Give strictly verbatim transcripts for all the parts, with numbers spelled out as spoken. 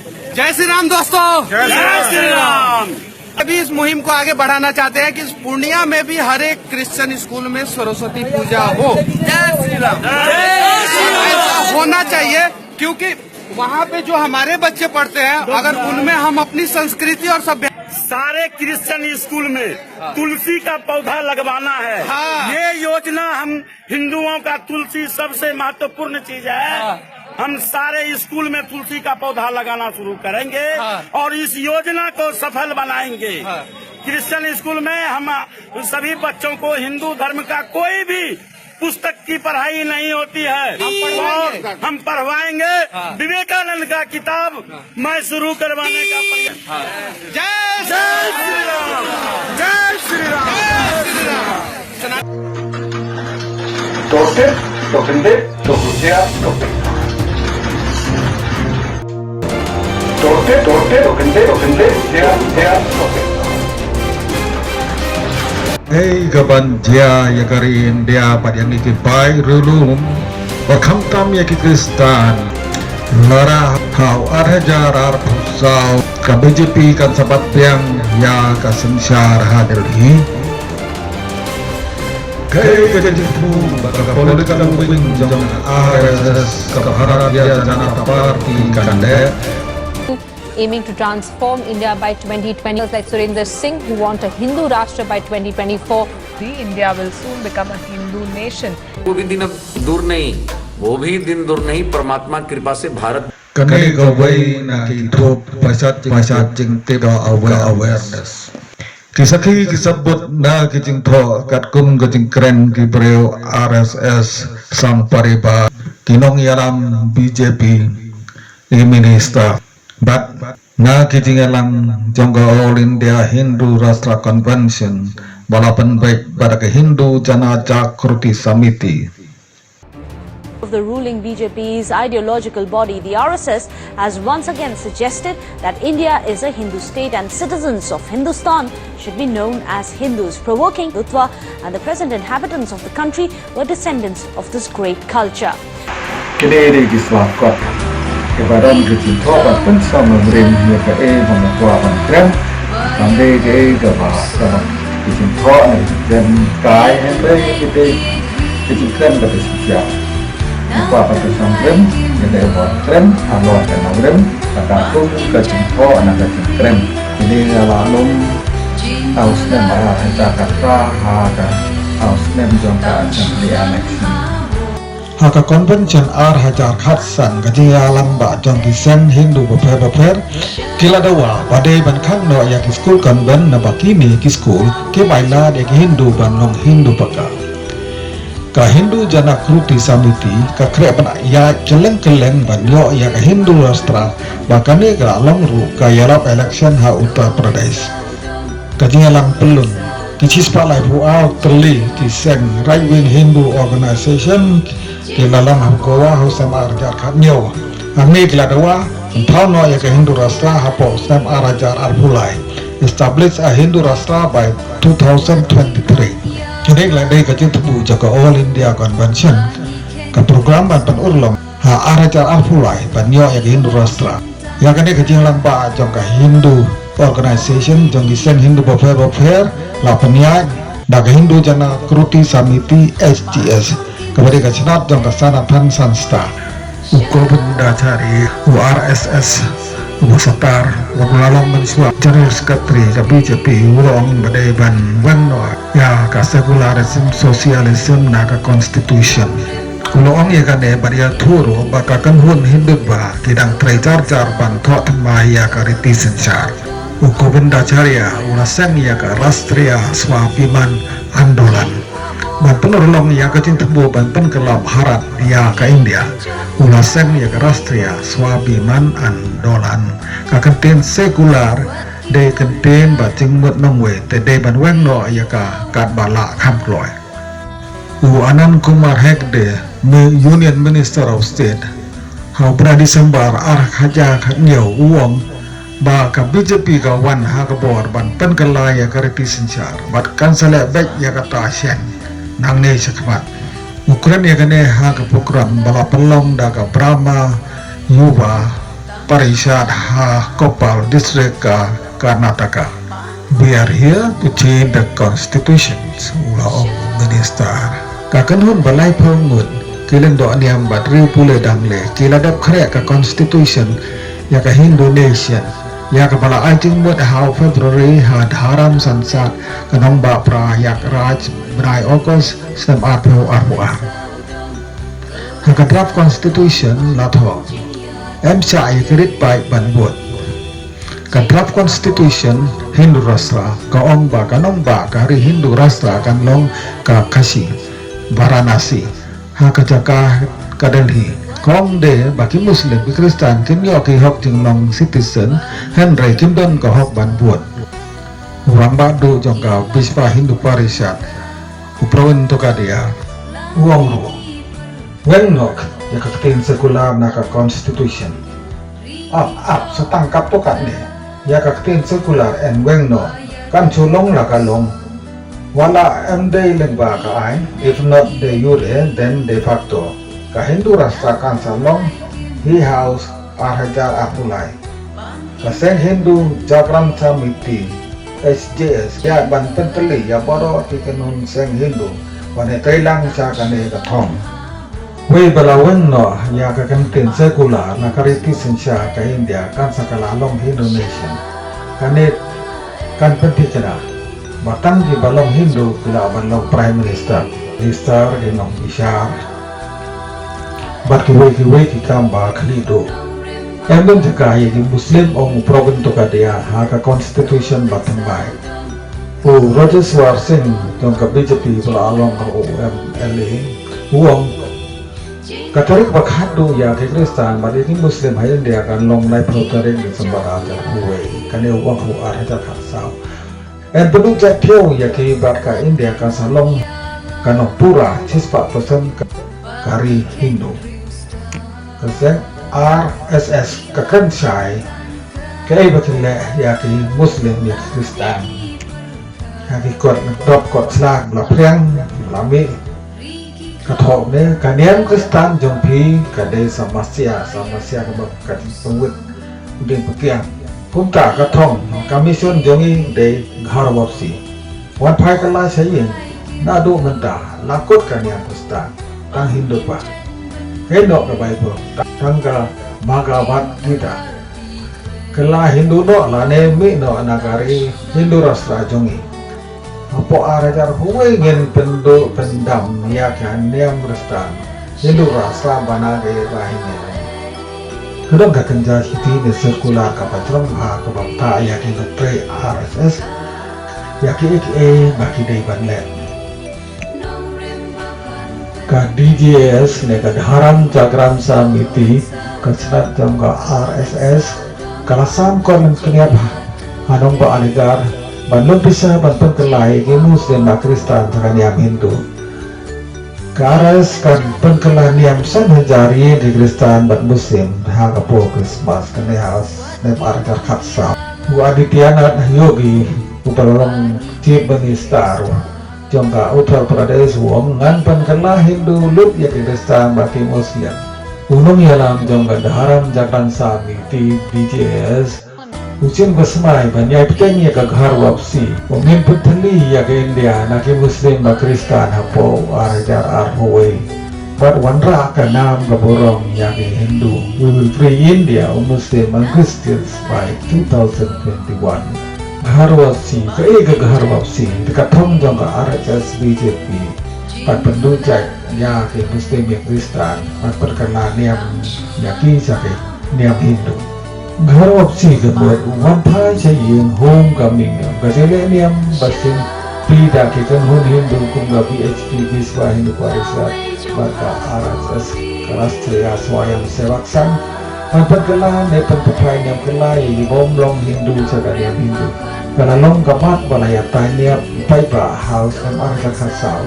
जय श्री राम दोस्तों। जय श्री राम। अभी इस मुहिम को आगे बढ़ाना चाहते हैं कि इस पूर्णिया में भी हर एक क्रिश्चियन स्कूल में सरस्वती पूजा हो। जय श्री राम। ऐसा होना चाहिए, क्योंकि वहाँ पे जो हमारे बच्चे पढ़ते हैं, अगर उनमें हम अपनी संस्कृति और सभ्य सारे क्रिश्चियन स्कूल में तुलसी का पौधा लगवाना है। हाँ। ये योजना हम हिंदुओं का, तुलसी सबसे महत्वपूर्ण चीज है। हाँ। हम सारे स्कूल में तुलसी का पौधा लगाना शुरू करेंगे। हाँ। और इस योजना को सफल बनाएंगे। हाँ। क्रिश्चियन स्कूल में हम सभी बच्चों को हिंदू धर्म का कोई भी पुस्तक की पढ़ाई नहीं होती है, हम पढ़वाएंगे। और हम पढ़वाएंगे। हाँ। विवेकानंद का किताब मैं शुरू करवाने का प्रयास। हाँ। जय जय श्री राम। जय श्री राम। Torte, tokende, tokutea, tokutea. Torte, torte, tokende, tokende, tea, tea, tokutea. Hei ka ban jia ïa ka ri India pat ïa ngi ki bai rulum, ba khamtam ïa ki Khristan. Lada ha u ar hajar arphew saw ka B J P kan sa bat biang ïa ka synshar ha Delhi. Kaei ka jingthmu ba ka political wing jong ka R S S, ka Bharatiya Janata Party, kan leh? Aiming to transform India by twenty twenty, like Surinder Singh, who want a Hindu Rashtra by twenty twenty-four. India will soon become a Hindu nation. वो भी दिन अब दूर नहीं, वो भी दिन दूर नहीं, परमात्मा कृपा से भारत Kane kawei na ki thup pachat pachat jingtip, aware, awareness. Ki sakhi ki sabut na ki jingthoh katkum ka jingkren ki briew R S S, Sangh Parivar, ki nongïalam B J P, ki minister, bad na ki jingïalang jong ka All India Hindu Rashtra Convention ba la pynbeit bad ka Hindu Jana Jagruti Samiti. Of the ruling B J P's ideological body, the R S S, has once again suggested that India is a Hindu state and citizens of Hindustan should be known as Hindus, provoking Hindutva and the present inhabitants of the country were descendants of this great culture. Kine dei ki sla kot kiba don ka jingthoh ban pynsngew ïa kaei ba nga kwah ban kren. Tang dei kaei kaba, kaba ki jingthoh ne ki jingkren kai, hynrei ki dei ki jingkren kaba shisha. Nga kwah ban pynsngew ïa kaei ba kren halor ka nongrim, ka katkum ka jingthoh ne ka jingkren. Kine nga la lum ha u snem ar hajar khatphra, ha ka, ha u snem jong ka assembly election. Ha ka convention ar hajar khatsan, ka jingïalam ba jong ki seng Hindu bapher bapher ki la dawa ba dei ban khang noh ïa ki skul convent, naba kine ki skul ki bai lad ïa ki Hindu ban long Hindu paka. Ka Hindu Jagruti Samiti ka khreh ban ïaid kylleng kylleng ban ïoh ïa ka Hindu Rashtra, ba kane ka la long ruh ka ïarap election ha Uttar Pradesh. Ka jingïalang pyllun, ki shispah laiphew ar tylli ki seng right wing Hindu organization ki la long ha Goa ha u snem ar hajar khathynñiew. Hangne ki la dawa ban thaw noh ïa ka Hindu Rashtra hapoh u snem ar hajar arphew lai. Establish a Hindu Rashtra by two thousand twenty-three. Kane ka la dei ka jingthmu jong ka All India Convention. Ka program ban pynurlong ha ar hajar arphew lai ban ïoh ïa ka Hindu Rashtra. Ïa kane ka jingïalang ba jong ka Hindu organization, jong ki seng Hindu bapher bapher, la pynïaid da ka Hindu Jagruti Samiti, H J S, kaba dei ka shnat jong ka Sanatan Sanstha. U Govindacharya, u R S S, uba satar, uba la long mynshuwa General Secretary ka B J P, u la ong ba dei ban weng noh ïa ka secularism, socialism na ka constitution. U la ong ïa kane bad ïathuh ruh ba ka kynhun Hindutva ki dang trei jar jar ban thoh thymmai ïa ka riti synshar. U Govindacharya u la seng ïa ka Rashtriya Swabhiman Andolan ban pynurlong ïa ka jingthmu ban pynkylla Bharat ïa ka India. U la seng ïa ka Rashtriya Swabhiman Andolan. Ka kyntien sekular dei kyntien ba jingmut nongwei, te dei ban weng noh ïa ka katba lah kham kloi. U Anand Kumar Hegde, mi-, Union Minister of State, ha u bnai December ar hajar khathynñiew, u ong ba ka B J P ka wan ha ka bor ban pynkylla ïa ka riti synshar bad kan sa leh beit ïa kata shen nangne shakhmat. U kren ïa kane ha ka program ba la pynlong da ka Brahma Yuva Parishad ha Koppal District ka Karnataka. We are here to change the constitutions, u la ong u minister. Ka kynhun ba laiphew ngut ki lyngdoh niam bad riewpule dangle ki la dep khreh ka constitution ïa ka Hindu nation, ïa kaba la ai jingmut ha u February ha Dharam Sansad, ka nongbah Prayagraj, bnai August snem arphew arphew ar. Ha ka draft constitution la thoh, em shah ïa ki rit paid ban bud. Ka draft constitution Hindu Rashtra ka ong ba ka nongbah ka ri Hindu Rashtra kan long ka Kashi, Varanasi, ha ka jaka ka Delhi. Ka ong de ba ki Muslim, ki Khristan kin ïoh ki hok jinglong citizen, hynrei kim don ka hok ban bud. U rangbah duh jong ka Vishwa Hindu Parishad, u Pravin Togadia, u ong ruh, weng noh ïa ka ktien sekular na ka constitution. Ap ap, sa tang katto katne. Ïa ka ktien sekular yn weng noh. Kan shu long la ka long. Wat la em dei lyngba ka aiñ, if not de jure, then de facto. Ka Hindu Rashtra kan sa long hi ha u ar hajar arphew lai. Ka seng Hindu Jagran Samiti, H J S, ïa ban pyntylli ïa baroh ki kynhun seng Hindu ban ïatreilang sha kane ka thong. Wei ba la weng noh ïa ka ktien sekular na ka riti synshar ka India kan sa ka la long Hindu nation. Kane kan pynthikna ba tang kiba long Hindu ki lah ban long Prime Minister, Minister, ki nongbishar bad kiwei kiwei ki kam ba khlieh duh. Em don jaka ïa ki Muslim, ong u Pravin Togadia ha ka constitution ba thymmai. U Rajeshwar Singh jong ka B J P ba la long ruh u M L A, u ong ka tarik ba khatduh ïa ki Khristan bad ïa ki Muslim ha India kan long laiphew tarik December ar hajar arphew wei, kane u ong ruh ar hajar khatsaw. Yn pynduh jait phew ïa ki bad ka India kan sa long, kan long pura shispah percent ka, ka ri Hindu. Ka seng R S S ka kren shai kaei ba kin leh ïa ki Muslim, ïa ki Khristan, ïa ki kot, dop kot sla ba la phriang, ba la mih. Ka thoh ne, ka niam Khristan jong phi ka dei samsya, samsya ka ba ka jingpynwit, u dieng pynkiang. Kumta ka thong, ka mission jong ngi dei Ghar Wapsi. Wan phai kylla sha ïing, naduh mynta la kut ka niam Khristan, tang Hindu pat. Hynrei ka Baibl, tang ka Bhagavad Gita. Kylla Hindu noh lane mih noh na ka ri Hindu Rashtra jong ngi. Hapoh ar hajar arphew wei ngin pynduh pyndam ïa ka niam Khristan, Hindu Rashtra bad na ka ri India. Ka don ka kynja shithi ne circular kaba jrong bha kaba pynthikna ïa ki nongtrei R S S ïa kiei kiei ba ki dei ban leh. Ka D J S ne ka Dharam Jagran Samiti, ka shnat jong ka R S S, ka la sam kor lyngkniap ha nongbah Aligarh ban lum pisa ban pynkylla ïa ki Muslim bad Khristan sha ka niam Hindu. Ka R S S kan pynkylla niam san hajar ïa ki Khristan bad Muslim ha ka por Christmas, kane ha snem ar hajar khatsaw. U Adityanath Yogi, uba la long Chief Minister jong ka Uttar Pradesh, u ong ngan pynkylla Hindu lut ïa ki Khristan bad ki Muslim. U nongïalam jong ka Dharam Jagran Samiti, D J S, u shim ka smai ban ïai bteng ïa ka Ghar Wapsi. U ong ngin pynthylli ïa ka India na ki Muslim bad Khristan hapoh ar hajar arphew wei. Bad wanrah ka nam ka burom ïa ki Hindu. We will free India, u Muslim and Christians by two thousand twenty-one. Ghar Wapsi, kaei ka Ghar Wapsi? Ka thong jong ka R S S B J P. Ban pynduh jait ïa ki Muslim, ïa ki Khristan, ban pynkylla niam ïa ki sha ki niam Hindu. Ghar Wapsi ka mut wan phai sha ïing, homecoming, ka jingïaleh niam ba shim plie da ki kynhun Hindu kum ka V H P, Vishwa Hindu Parishad, bad ka R S S, ka Rashtriya Swayamsevak Sangh, ban pynkylla ne pynphai niam kylla ïa ki bym long Hindu sha ka niam Hindu. Ka la long ka mat ba la ïatai niam paidbah ha u snem ar hajar khatsaw.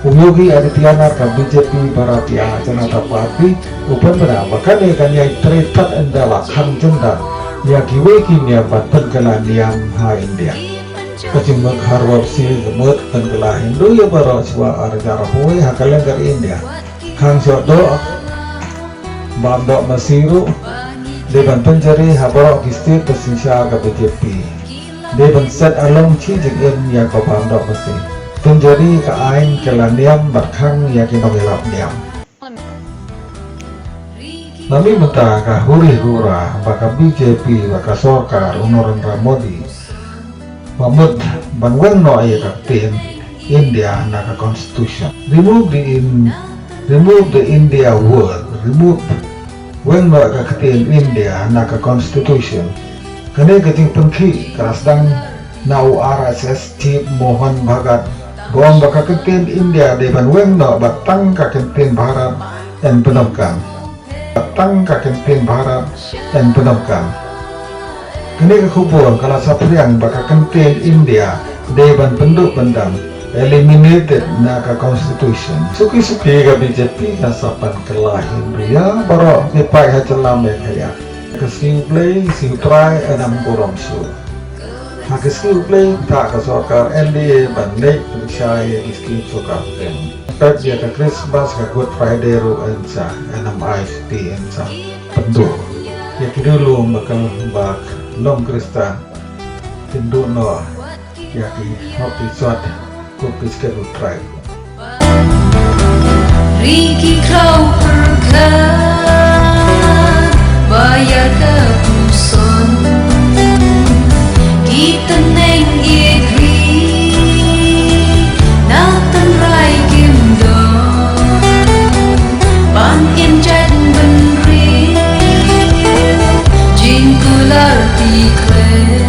U Yogi Adityanath ka B J P Bharatiya Janata Party u pynbna ba kane kan ïai trei tad ynda la khang jingdon ïa kiwei ki niam ban pynkylla niam ha India. Ka jingmut Ghar Wapsi ka mut pynkylla Hindu ïa baroh shuwa ar hajar arphew wei ha ka lyngkar India. Khang shuh doh, bam doh masi ruh, Dei ban pynjari ha baroh ki state ba synshar ka B J P. Dei ban set along shi jingim ïa ka bam doh basi. Pynjari ka aiñ ka la niam bad khang ïa ki nongïalap niam. Nami mynta ka huri hura ba ka B J P ba ka sorkar u Narendra Modi ba mut ban weng noh ïa ka ktien India na ka constitution. Remove the in, remove the India word, remove, weng noh ka ktien India na ka constitution. Kane ka jingpynkhih ka la sdang na u R S S chief Mohan Bhagat ba ong ba ka ktien India dei ban weng noh bad tang ka ktien Bharat and Pyndonkam. Tang ka ktien Bharat and Pyndonkam. Kane ka khubor ka la saphriang ba ka ktien India dei ban pynduh pyndam, eliminated na ka constitution. Suki suki ka B J P ka sa pan kylla hynrei ïa baroh ki paid ha jylla Meghalaya. Ka sngi U Blei, sngi U Trai, ynda ym burom shuh. Ha ka sngi U Blei, ta ka sorkar N D A ban leit pynshai ïa ka sngi sorkar pdeng. Pep ïa ka Christmas, ka Good Friday ruh yn sa, ynda ym ai shuti yn sa pynduh. Ïa ki riewlum ba ka, ba ka long Khristan, pynduh noh ïa ki hok ki sot, kut ki sket U Trai. Ri ki khraw pyrkhat ba ïa ka puson, ki tneng ïeit ri na tynrai kim don. Ban im jait bynriew, jingkular ti khlem.